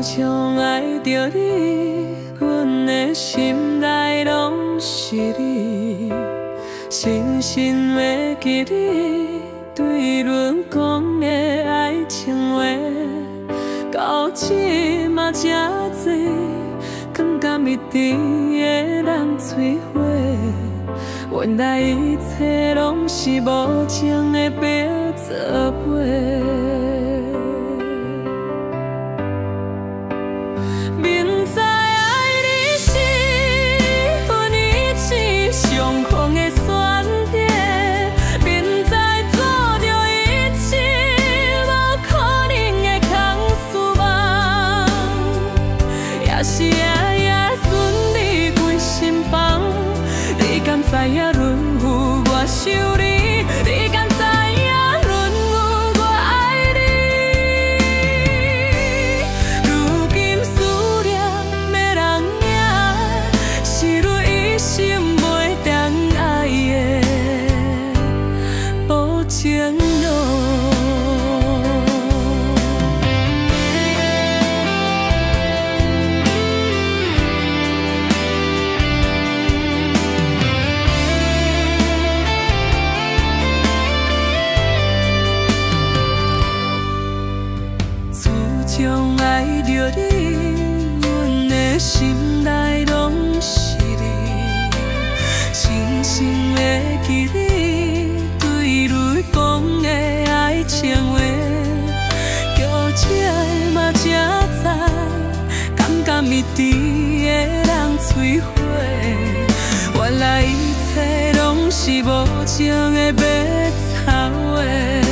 自從愛著你，阮的心內攏是你，深深會記你對阮講的愛情話，到這馬才知，感覺蜜甜會當摧毀，原來一切攏是無情的白做媒。明知愛你是阮一生上狂的選擇，明知做著一生無可能的空思夢，也是夜夜順你規心房。你敢知影阮有偌想你？你敢知影阮有偌愛你？如今思念的人影，是阮一生袂當愛的保證囉。自從愛著你，阮的心內攏是你，深深會記你對阮講的愛情話，叫這嘛才知，感覺蜜甜會當摧毀，原來一切攏是無情的白頭話。